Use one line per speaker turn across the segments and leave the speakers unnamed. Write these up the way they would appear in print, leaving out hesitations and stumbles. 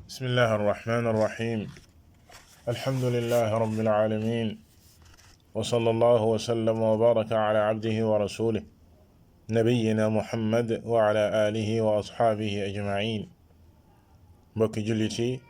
بسم الله الرحمن الرحيم الحمد لله رب العالمين وصلى الله وسلم وبارك على عبده ورسوله نبينا محمد وعلى آله وأصحابه أجمعين mbokki jullit yi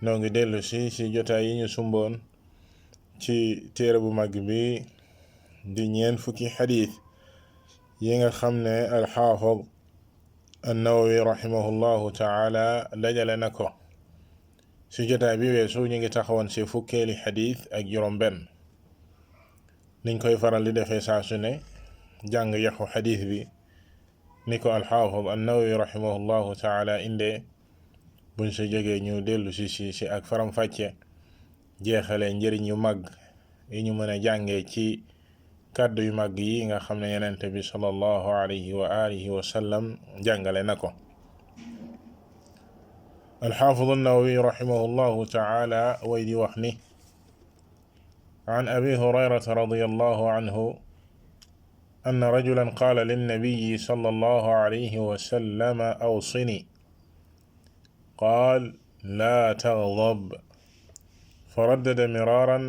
noo ngi dellu si jotaay yi ñu sumboon ci téere bu mag bi di ñeen fukki xadiis yi nga xam ne alxaafid annawawi rahimahullahu taala dajale na ko ci jotaay bi weesu ñu ngi taxawoon ci fukkeeli xadiis ak juróom benn niñ koy faral di defee saa su ne jàng yaxu xadiis bi ni ko alxaafid annawawi rahimahullahu taala indee buñ sa jógee ñu dellu si ak faram fàcce jeexale njëriñ yu mag yi ñu mën a jàngee ci kàddu yu mag yi nga xam ne yenente bi sallallahu alayhi wa alihi wa sallam jàngale na ko alxaafid annawawi rahimahullahu taala way di wax ni an abi hurayrata radiyallahu anhu أن رجلا قال للنبي صلى الله عليه وسلم أوصني قال لا تغضب فردد مرارا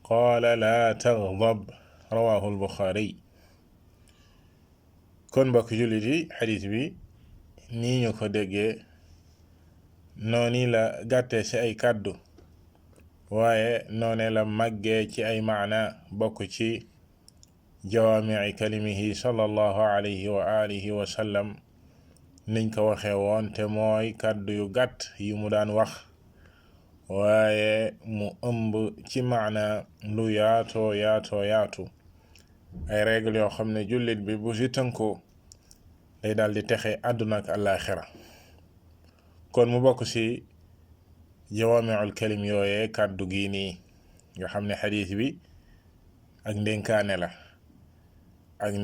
قال لا تغضب رواه البخاري kon mbokk jullit yi xadiis bi nii ñu ko déggee nooni la gàttee ci ay kàddu waaye noone la màggee ci ay maana bokk ci jawaami'i kalimihi sallallahu alayhi wa alihi wa sallam niñ ko waxee woon te mooy kàddu yu gàtt yi mu daan wax waaye mu ëmb ci maana lu yaatu ay règle yoo xam ne jullit bi bu ci tënku day daal di texe àdduna ak àllaaxira kon mu bokk ci jawaami'ul kalim yooyee kàddu gi nii nga xam ne xadiis bi ak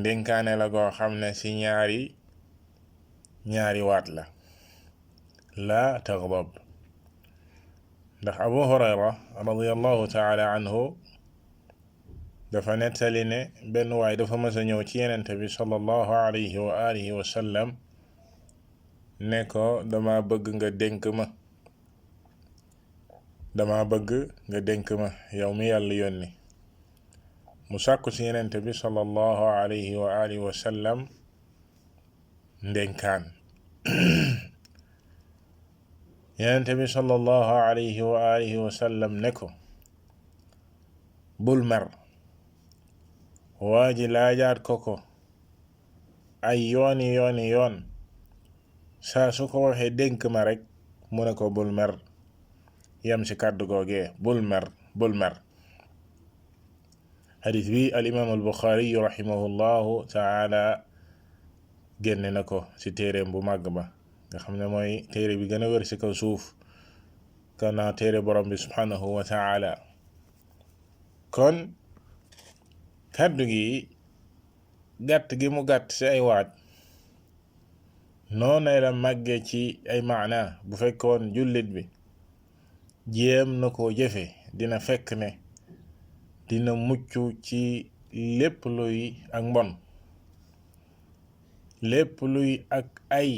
ndénkaane la goo xam ne ci ñaari waat la laa taghdab ndax abu hurayra radiyallahu taala anhu dafa nettali ne benn waay dafa mës a ñëw ci yenente bi sallallahu alayhi wa alihi wa sallam ne ko dama bëgg nga dénk ma yow mi yàlla yónni mu sàkku ci yenente bi sallallahu alayhi wa alihi wa sallam ndénkaan yenente bi sallallahu alayhi wa alihi wa sallam ne ko bul mer waa ji laajaat ko ay yoon saa su ko waxee dénk ma rek mu ne ko bul mer yam ci kàddu googee bul mer xadis bi al imam al buxaari rahimahullahu taala génne na ko ci téereem bu màgg ba nga xam ne mooy téere bi gën a wér ci kaw suuf gannaaw téere borom bi subhanahu wa taala kon kàddu gi gàtt gi mu gàtt ci ay waat noonu la màgge ci ay maana bu fekkoon jullit bi jéem na ko jëfe dina fekk ne dina mucc ci lépp luy ak mbon lépp luy ak ay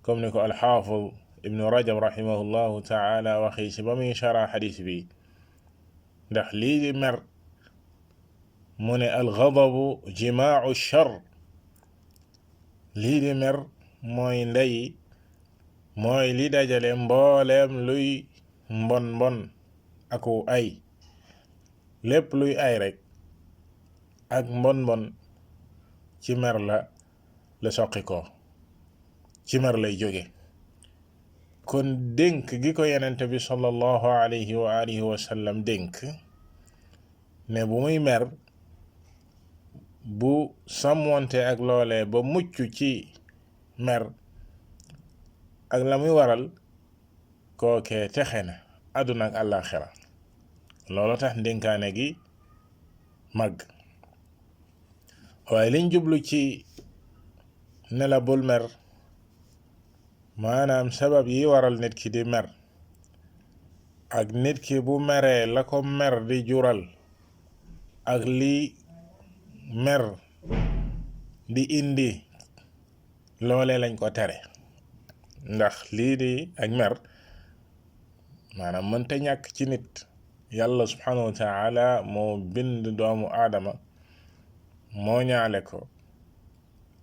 comme ni ko alxaafid ibnu rajab rahimahullahu taala waxi ci ba muy shara xadis bi ndax lii di mer mu ne alxadabu jimaau shar lii di mer mooy ndey mooy li dajale mbooleem luy mbon aku ay lépp luy ay rek ak mbon ci mer la soqi ko ci mer lay jóge kon dénk gi ko yenente bi sallallahu alayhi wa alihi wa sallam dénk ne bu muy mer bu sàmmonte ak loolee ba mucc ci mer ak la muy waral kookee texe na àdduna ak àllaaxira loolu tax ndénkaane gi mag waaye liñ jublu ci ne la bul mer maanaam sabab yi waral nit ki di mer ak nit ki bu meree la ko mer di jural ak li mer di indi loolee lañ ko tere ndax lii di ak mer maanaam mënta ñàkk ci nit. yàlla subhanahu wa taala moo bind doomu aadama moo ñaale ko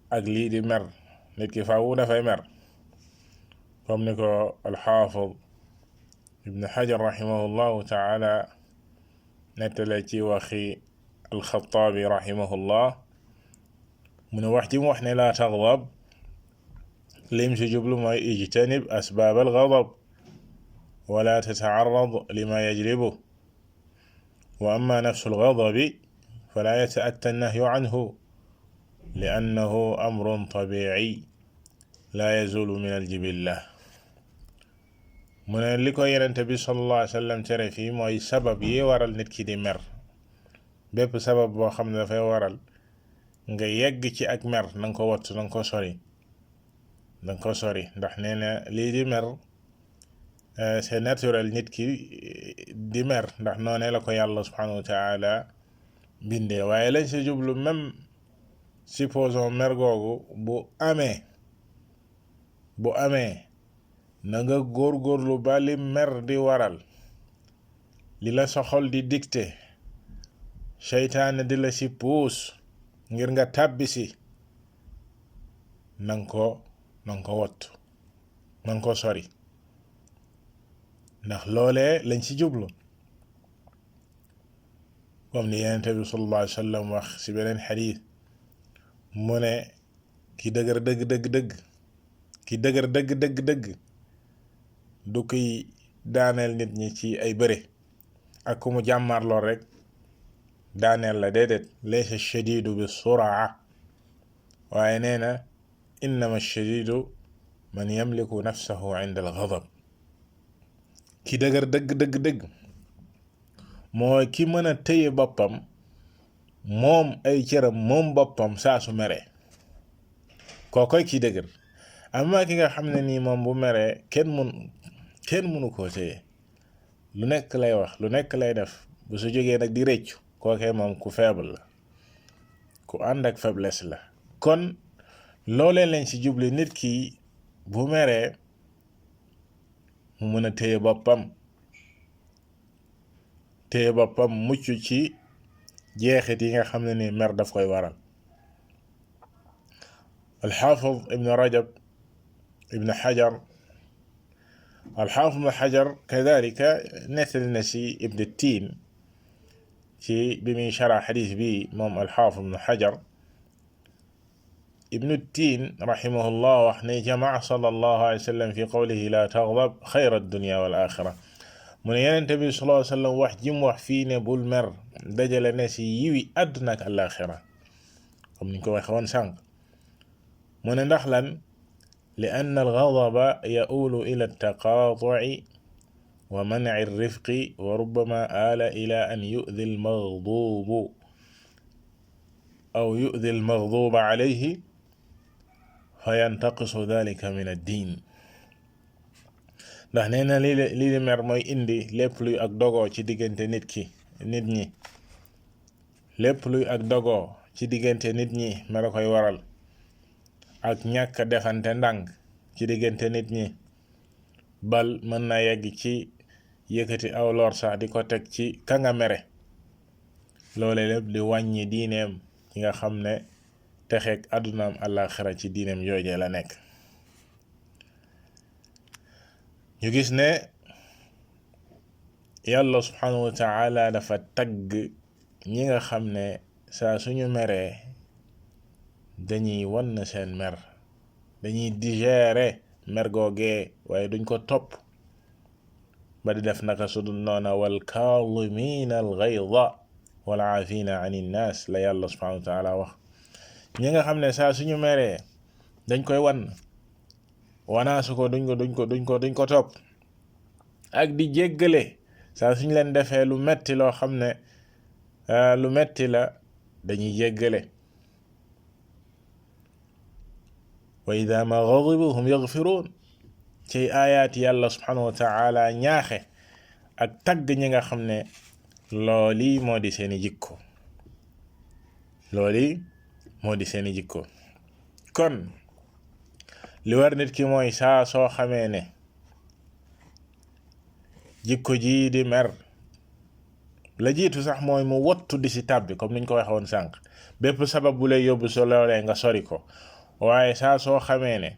ak lii di mer. nit ki faawu dafay mer comme ni ko alxaafid ibn xajar rahimahullahu taala nettale ci waxi alxataabi rahimahullah mu ne wax ji mu wax ne laa taxdab lim si jublu mooy ijtanib asbaab algadab wala tatacarrad lima yajlibu wa amma nafsu algadabi fala yata'atta annahyu anhu liannahu amrun tabici laa yazulu min aljibillah. mu ne li ko yenente bi sallallahu alayhi wa sallam tere fii mooy sabab yi waral nit ki di mer. bépp sabab boo xam ne dafay waral nga yegg ci ak mer na nga ko wattu, na nga ko sori, na nga ko sori. ndax nee na lii di mer c'est naturel nit ki di mer ndax noonee la ko yàlla subhanahu wa taala bindee. waaye lañ si jublu même supposons mer googu bu amee na nga góorgóorlu ba li mer di waral, li la sa xol di dicté, seytaane di la si puus ngir nga tàbbi si, nanga ko wattu, nanga ko sori, ndax loolee lañ ci jublu. comme ni Yonent bi sallallahu alayhi wa sallam wax ci beneen xadiis mu ne ki dëgër dëgg du koy daaneel nit ñi ci ay bëre ak ku mu jàmmaar lool rek daaneel la, déedéet. laysa shadidu bi suraa, waaye nee na innama shadidu man yamliku nafsahu inda al ghadab. ki dëgër dëgg mooy ki mën a téye boppam, moom ay cëram, moom boppam saa su meree, kookoy ki dëgër. amma ki nga xam ne nii moom bu meree kenn mënu koo téye, lu nekk lay wax, lu nekk lay def, bu su jógee nag di réccu, kookee moom ku faible la, ku ànd ak faiblesse la. kon loolee lañ ci jubli, nit ki bu meree mu mën a téye boppam mucc ci jeexit yi nga xam ne ni mer daf koy waral. alxaafid ibn rajab ibn xajar alxaafid ibn xajar kadalika nettali na si ibn tiin ci bi muy shara xadis bi moom alxaafid ibn xajar. ibn tiin rahimahullah wax ne jamaa sallallahu alayhi wa sallam fi qawlihi la taxdab xayra dunya wal axira. mu ne Yonent bi sallallahu alayhi wa sallam wax ji mu wax fii ne bul mer dajale ne si yiwi àdduna ak àllaaxira, comme niñ ko waxe woon sànq. mu ne ndax lan? li anna al-ghadaba ya'ulu ila at-taqaatu'i wa man'i ar-rifqi wa rubbama aala ila an yu'dhi al-maghdubu aw yu'dhi al-maghduba alayhi fa yantaqisu dhalika min ad-din. ndax nee na lii di mer mooy indi lépp luy ak dogoo ci diggante nit ñi, lépp luy ak dogoo ci diggante nit ñi mer a koy waral, ak ñàkk defante ndànk ci diggante nit ñi, bal mën na yegg ci yëkkati aw lor sax di ko teg ci ka nga mere. loole lépp di wàññi diineem ki nga xam ne texeeg àddunaam àllaaxira ci diineem joojee la nekk. ñu gis ne yàlla subhanahu wa taala dafa tagg ñi nga xam ne saa suñu meree dañuy wann seen mer, dañuy digérer mer googee, waaye duñ ko topp ba di def naka su dul noona. wal kaadimiina al ghayza wal aafina ani nnaas la yàlla subhanahu wa taala wax. ñi nga xam ne saa suñu meree dañ koy wanaasu ko, duñ ko topp, ak di jéggale saa suñ leen defee lu metti loo xam ne lu metti la dañuy jéggale. wa ida ma ghadibu hum yaghfiruun, ci aayaat yàlla subhanahu wa taala ñaaxe ak tagg ñi nga xam ne looli moo di seeni jikko. kon li war nit ki mooy saa soo xamee ne jikko jii di mer la jiitu sax mooy mu wottu di si tàbbi comme niñ ko waxe woon sànq bépp sabab bu lay yóbbu so loolee nga sori ko waaye saa soo xamee ne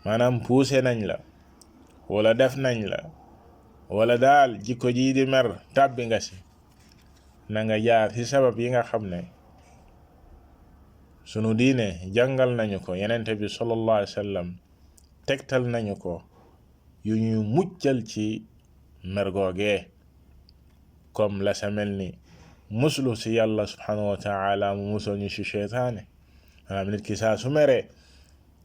maanaam puuse nañ la wala def nañ la wala daal jikko jii di mer tàbbi nga si na nga jaar ci sabab yi nga xam ne sunu diine jàngal nañu ko yenente bi sallallahu alayhi wa sallam tegtal nañu ko yu ñu muccal ci mer googee comme la sa mel ni muslu si yàlla subhanahu wa ta'ala mu musal ñu si sheytaane maanaam nit ki saa su meree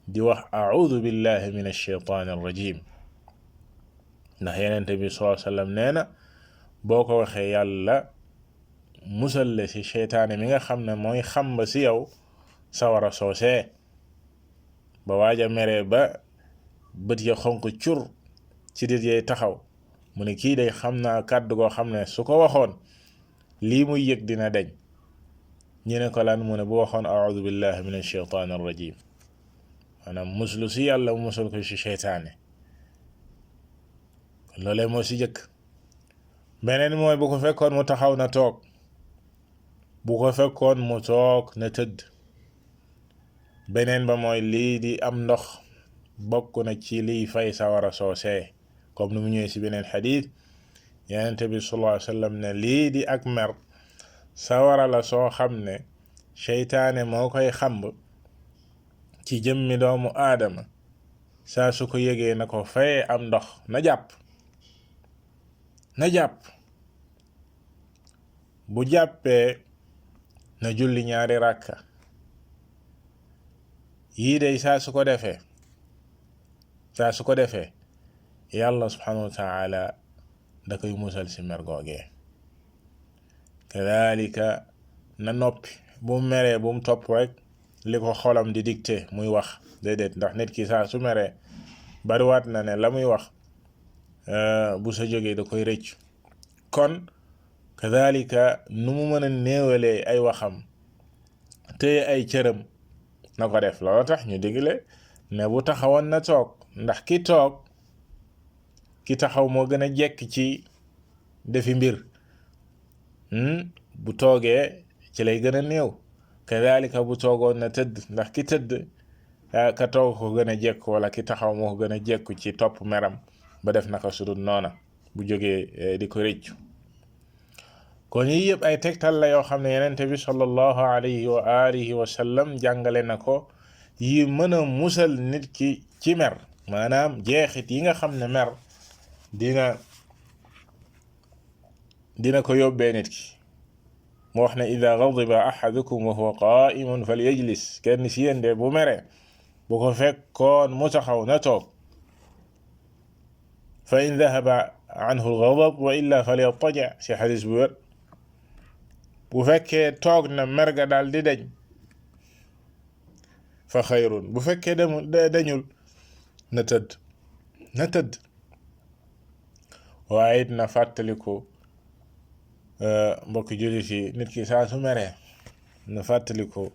di wax a'udhu billahi min ash-shaytani ar-rajim ndax yenente bi sallallahu alayhi wa sallam nee na boo ko waxee yàlla musal la si sheytaane mi nga xam ne mooy xamba si yow sawara soosee ba waaja meree ba bët ya xonq cur ci dit yay taxaw mu ne kii day xam naa kàddu goo xam ne su ko waxoon lii muy yëg dina deñ ñu ne ko lan mu ne bu waxoon a'udhu billahi min ash-shaytan ar-rajim maanaam muslu si yàlla mu musal ko si sheytaane kon loolee moo si jëkk beneen mooy bu ko fekkoon mu taxaw na toog bu ko fekkoon mu toog na tëdd beneen ba mooy lii di am ndox bokk na ci liy fay sawara soosee comme ni mu ñëwee ci beneen xadiis Yonent bi sallallahu alayhi wa sallam ne lii di ak mer sawara la soo xam ne seytaane moo koy xamb ci jëmmi doomu aadama saa su ko yëgee na ko fay am ndox na jàpp bu jàppee na julli ñaari ràkka yii day saa su ko defee yàlla subhanahu wa ta'ala da koy musal si mer googee kadhalika na noppi bu mu meree bu mu topp rek li ko xolam di dicté muy wax déedéet ndax nit ki saa su meree bariwaat na ne la muy wax bu sa jógee da koy rëcc kon kadhalika nu mu mën a néewalee ay waxam téye ay cëram na ko def loolu tax ñu digle ne bu taxawoon na toog ndax ki taxaw moo gën a jekk ci defi mbir bu toogee ci lay gën a néew kadhalika bu toogoon na tëdd ndax ki tëdd ka toog ko gën a jekk wala ki taxaw moo ko gën a jekku ci topp meram ba def naka sudul noona bu jógee di ko rëccu kon yii yëpp ay tegtal la yoo xam ne yenente bi sallallahu alayhi wa alihi wa sallam jàngale na ko yi mën a musal nit ki ci mer maanaam jeexit yi nga xam ne mer dina ko yóbbee nit ki mu wax ne ida ghadiba ahadukum wa huwa qa'imun falyajlis kenn si yéen de bu mere bu ko fekkoon mu taxaw na toog fa in dhahaba anhu al-ghadab wa illa falyattaji' si xadis bu wér bu fekkee toog na mer ga daal di deñ fa xayrun bu fekkee dañul na tëdd waaye it na fàttaliku mbokk jullit yi nit ki saa su meree na fàttaliku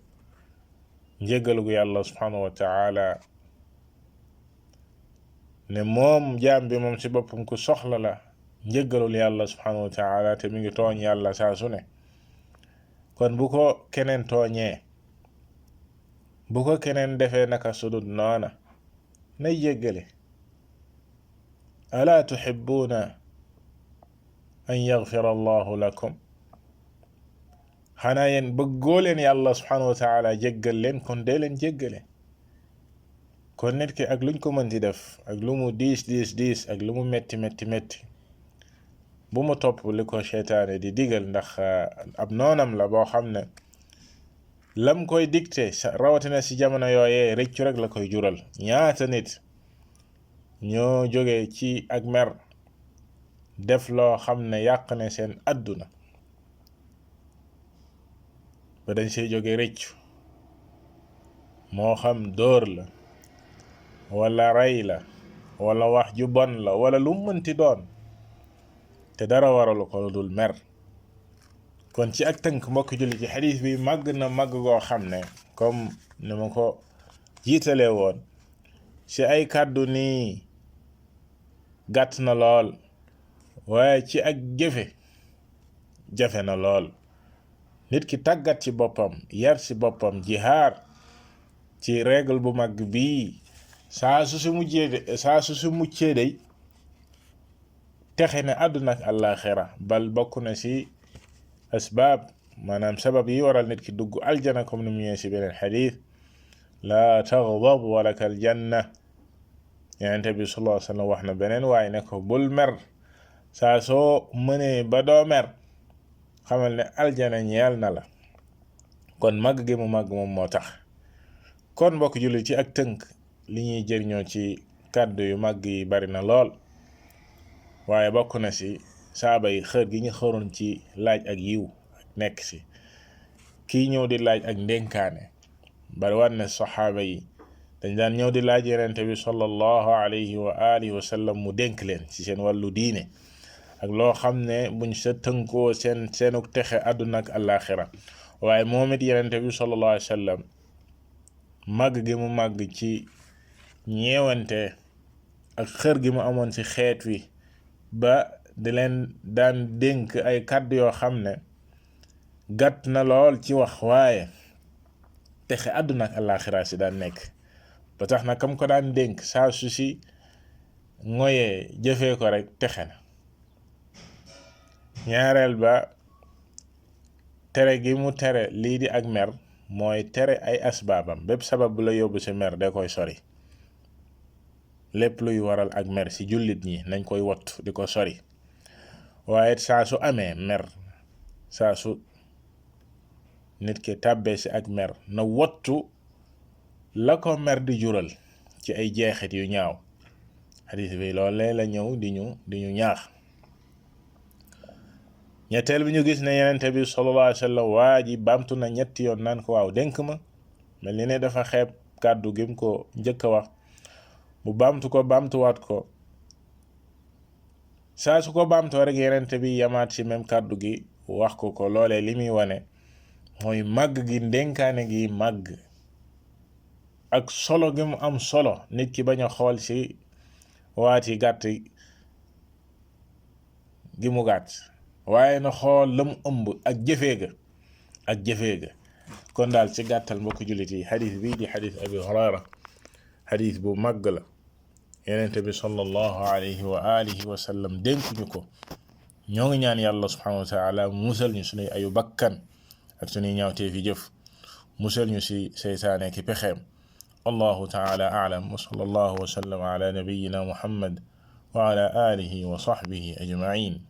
njéggalu gu yàlla subhanahu wa ta'ala ne moom jaam bi moom ci boppam ku soxla la njéggalul yàlla subhanahu wa ta'ala te mi ngi tooñ yàlla saa su ne kon bu ko keneen tooñee bu ko keneen defee naka sudut noona nay jéggale alaa tuhibbuuna an yaghfira allahu lakum xanaa yéen bëggoo leen yàlla subhanahu wa ta'ala jéggal leen kon dee leen jéggale kon nit ki ak luñ ko mën di def ak lu mu diis ak lu mu metti bu mu topp li ko seytaane di digal ndax ab noonam la boo xam ne lam koy dicté rawatina si jamono yooyee rëccu rek la koy jural ñaata nit ñoo jóge ci ak mer def loo xam ne yàq ne seen àdduna ba dañ see jóge rëccu moo xam dóor la wala rey la wala wax ju bon la wala lu mënti doon te dara waralu ko dul mer kon ci ak tënk mbokk julli ci xadiis bi màgg na màgg goo xam ne comme ni ma ko jiitale woon ci ay kàddu nii gàtt na lool waaye ci ak jëfe jafe na lool. nit ki tàggat ci boppam yar ci boppam jihaar ci règle bu mag bii saa su si muccee day texe na àdduna ak àllaaxira bal bokk na ci asbaab maanaam sabab yi waral nit ki dugg aljana comme ni mu ñëwee ci beneen xadiis laa taghdab walaka aljanna. Yonent bi sallallahu alayhi wa sallam wax na beneen waaye ne ko bul mer saa soo mënee ba doo mer xamal ne aljana ñeel na la. kon màgg gi mu màgg moom moo tax. kon mbokk jullit ci ak tënk li ñuy jëriñoo ci kàddu yu màgg yi bari na lool waaye bokk na ci saaba yi xër gi ñu xëroon ci laaj ak yiw ak nekk ci kii ñëw di laaj ak ndénkaane bari waat ne saxaaba yi dañ daan ñëw di laaj Yonent bi sallallahu alayhi wa alihi wa sallam mu dénk leen ci seen wàllu diine ak loo xam ne buñ sa tënkoo seenu texe àdduna ak àllaaxira. waaye moom it Yonent bi sallallahu alayhi wa sallam màgg gi mu màgg ci ñeewante ak xër gi mu amoon ci xeet wi ba di leen daan dénk ay kàddu yoo xam ne gàtt na lool ci wax waaye texe àdduna ak àllaaxira si daan nekk. ba tax na kam ko daan dénk saa su si ngoyee jëfee ko rek texe na. ñaareel ba tere gi mu tere lii di ak mer mooy tere ay asbaabam bépp sabab bu la yóbbu ci mer da koy sori. lépp luy waral ak mer ci jullit ñi nañ koy wattu di ko sori. waaye saa su amee mer saa su nit ki tàbbee ci ak mer na wattu la ko mer di jural ci ay jeexit yu ñaaw. xadiis bi loolee la ñëw di ñu ñaax. ñetteel bi ñu gis ne Yonent bi sallallahu alayhi wa sallam waa ji baamtu na ñetti yoon naan ko waaw dénk ma mel ni ne dafa xeeb kàddu gi mu ko njëkk a wax mu baamtu ko baamtuwaat ko saa su ko baamtoo rek Yonent bi yamaat ci même kàddu gi wax ko loolee li muy wane mooy màgg gi ndénkaane gi màgg ak solo gi mu am solo. nit ki bañ a xool ci waati gàtt gi mu gàtt waaye na xool la mu ëmb ak jëfee ga kon daal ci gàttal mbokk jullit yi xadis bii di xadis Abi Hurayra xadis bu màgg la. Yonent bi sallallahu alayhi wa alihi wa sallam dénkuñu ko. ñoo ngi ñaan yàlla subhanahu wa taala musal ñu suñuy ayu bakkan ak suñuy ñaawtee fi jëf musal ñu ci seytaane ki pexeem. wallahu taala a'lam wa sallallahu wa sallam ala nabiyyina Muhammad wa ala alihi wa sahbihi ajma'in.